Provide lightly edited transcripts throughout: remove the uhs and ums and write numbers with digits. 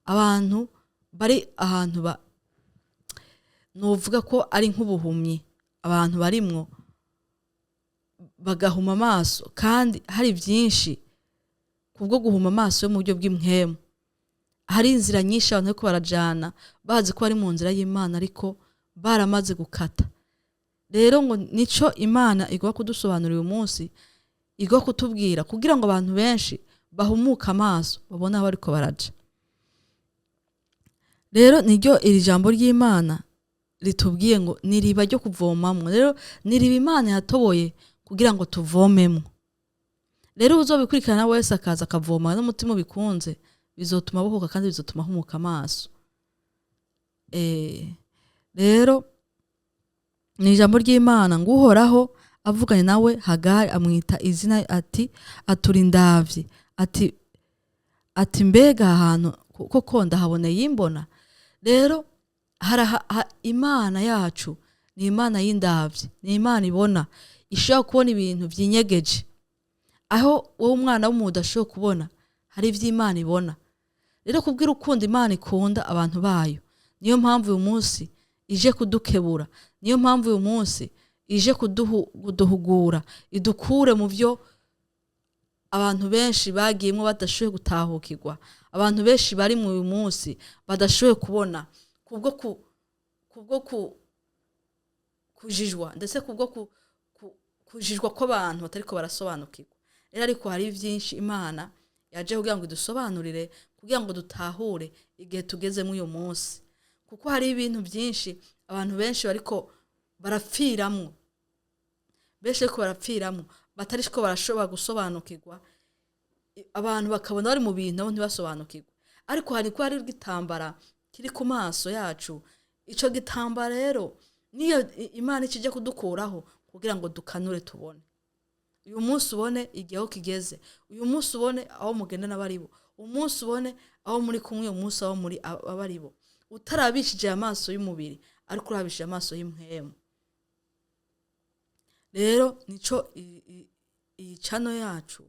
Abantu bari ahantu ba nuvuga ko ari nk'ubuhumyi, abantu barimwo bagahuma amaso, kandi hari byinshi kubwo guhuma amaso yo mu buryo bw'impwemu. Hari inzira nyinshi abantu bariko barajana bazi ko bari mu nzira y'Imana, ariko baramaze gukata. Rero ngo nico Imana igomba kudusobanurira uyu munsi, igomba kutubwira kugira ngo abantu benshi bahumuke amaso, babone aho bariko baraja. Rero niryo iri jambo ry'Imana ritubwiye ngo ni iriba ryo kuvomamwo. Rero ni iriba Imana yatoboye kugira ngo tuvomemwo. Rero uzobikurikirana wese akaza akavoma n'umutima ubikunze, bizotuma abohoka kandi bizotuma ahumuka amaso. Rero ni ijambo ry'Imana ngo Uhoraho avuganye nawe Hagari, amwita izina ati atura indavyi, ati mbega ahantu koko ndahaboneye imbona. Rero Imana yacu ni Imana y'indavyi, ni Imana ibona, ishobora kubona ibintu vyinyegeje aho wowe umwana w'umuntu udashoboye kubona. Hari ivyo Imana ibona. Rero kubwira ukunda Imana ikunda abantu bayo, niyo mpamvu uyu munsi ije kudukebura, niyo mpamvu uyu munsi ije kuduhugura, idukure mu byo abantu benshi bagiyemwo badashoboye gutahukirwa, abantu benshi bari mu uyu munsi badashoboye kubona kubwo kujijwa, ndetse kubwo kujijwa kw'abantu batariko barasobanukirwa. Rero ariko hari byinshi Imana yaje kugira ngo idusobanurire, kugira ngo dutahure igihe tugezemo uyu munsi, kuko hari ibintu byinshi abantu benshi bariko barapfiramwo, benshi ariko barapfiramwo batariko barashobora gusobanukirwa. Abantu bakabona bari mu bintu nabo ntibasobanukirwe, ariko hari ko hari igitambara kiri ku maso yacu. Ico gitambara rero niyo Imana ikijya kudukuraho kugira ngo dukanure tubone uyu munsi, ubone igihe aho kigeze uyu munsi, ubone aho mugenda n'abaribo umunsi, ubone aho muri kumwe uyu munsi, aho muri abaribo, utarabishije amaso y'umubiri ariko urabishije amaso y'impwemu. Rero nico iyi channel yacu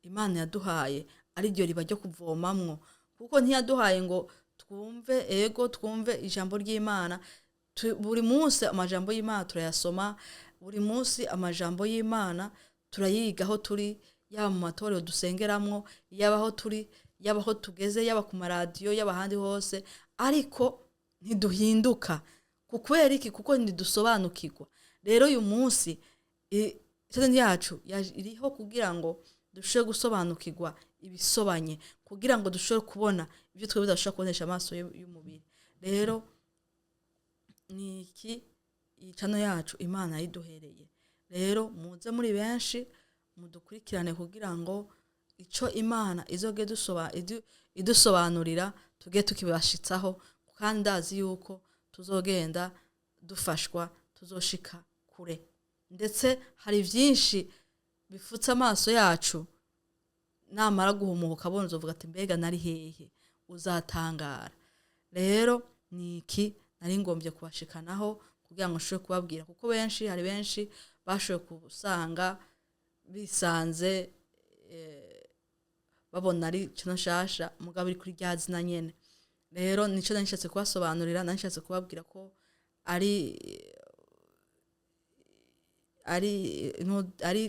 Imana yaduhaye, ari ryo riba ryo kuvomamwo, kuko ntiyaduhaye ngo twumve, ego twumve ijambo ry'Imana buri munsi. Amajambo y'Imana turayasoma buri munsi, amajambo y'Imana turayiga aho turi, yaba mu matorero dusengeramwo, yaba aho turi, yaba aho tugeze, yaba ku maradiyo, yaba ahandi hose, ariko ntiduhinduka. Kubera iki? Kuko ntidusobanukirwa. Rero uyu munsi channel yacu iriho kugira ngo dushobore gusobanukirwa ibisobanye, kugira ngo dushobore kubona ibyo twebwe tudashobora kubonesha amaso y'umubiri. Rero ni iki iyi channel yacu Imana yayiduhereye. Rero muze muri benshi mudukurikirane, kugira ngo ico Imana izoge idusobanurira tuge tukibashitsaho, kandi ndazi yuko tuzogenda dufashwa, tuzoshika kure. Ndetse hari byinshi bifutse amaso yacu, namara guhumuka abona uzovuga ati mbega nari hehe? Uzatangara. Rero ni iki nari ngombye kubashikanaho kugira ngo nshobore kubabwira, kuko benshi, hari benshi bashoboye gusanga bisanze babona ari kino nshasha, mugabo iri kuri rya zina nyene. Rero nico nari nshatse kubasobanurira, nari nshatse kubabwira ko ari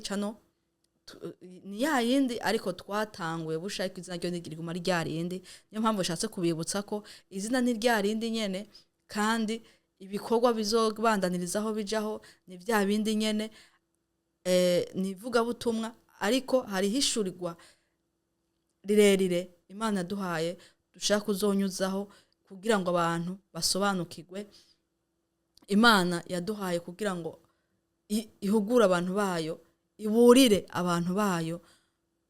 channel ni ya yindi, ariko twatanguye busha, ariko izina ryo ntiriguma ari rya rindi. Niyo mpamvu nshatse kubibutsa ko izina ni rya rindi nyene, kandi ibikorwa bizobandanirizaho bijaho ni bya bindi nyene, ni ivugabutumwa, ariko hari hishurirwa rirerire Imana yaduhaye dushaka kuzonyuzaho kugira ngo abantu basobanukirwe. Imana yaduhaye kugira ngo ihugure abantu bayo, iburire abantu bayo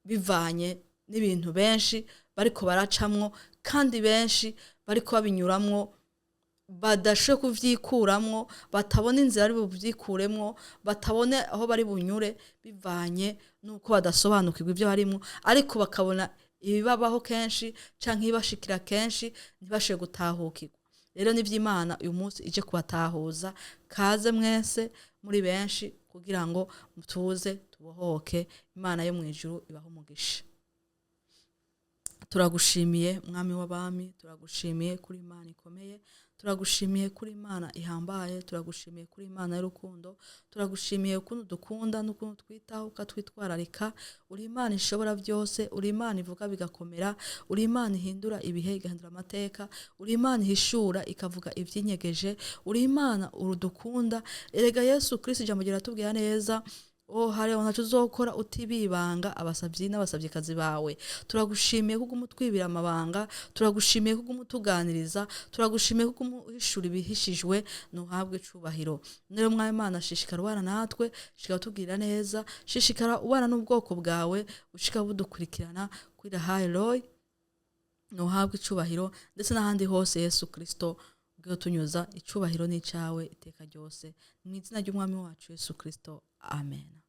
bivanye n'ibintu benshi bariko baracamwo, kandi benshi bariko babinyuramwo badashoboye kuvyikuramwo, batabona inzira bari buvyikuremwo, batabona aho bari bunyure bivanye n'uko badasobanukirwa ibyo barimwo, ariko bakabona ibibabaho kenshi canke ibibashikira kenshi, ntibashobore gutahukirwa. Rero nivyo Imana uyu munsi ije kubatahuza. Kaze mwese muri benshi kugira ngo tuze tubohoke. Imana yo mw'ijuru ibahe umugisha. Turagushimiye, Mwami w'abami, turagushimiye kuri Imana ikomeye, turagushimiye kuri Imana ihambaye, turagushimiye kuri Imana y'urukundo, turagushimiye ukuntu dukunda n'ukuntu twitaho, ukatwitwararika. Uri Imana ishobora byose, uri Imana ivuga bigakomera, uri Imana ihindura ibihe, igahindura amateka, uri Imana ihishura ikavuga ibyinyegeje, uri Imana urudukunda. Erega Yesu Kristo, ijambo riratubwira neza: "Oh, hariho ntacyo uzokora utibibanga abasabyi n'abasabyikazi bawe." Turagushimiye kuko umutwibira amabanga, turagushimiye kuko umutuganiriza, turagushimiye kuko umuhishura ibihishijwe. Ntuhabwe icubahiro. Rero Mwami Imana, shishikara ubana natwe, shishikara utubwira neza, shishikara ubana n'ubwoko bwawe, ushika budukurikirana kuri Rahayi Roy. Ntuhabwe icubahiro, ndetse n'ahandi hose Yesu Kristo ubwo tunyuza. Icubahiro n'icyawe iteka ryose, mu izina ry'Umwami wacu Yesu Kristo, amen.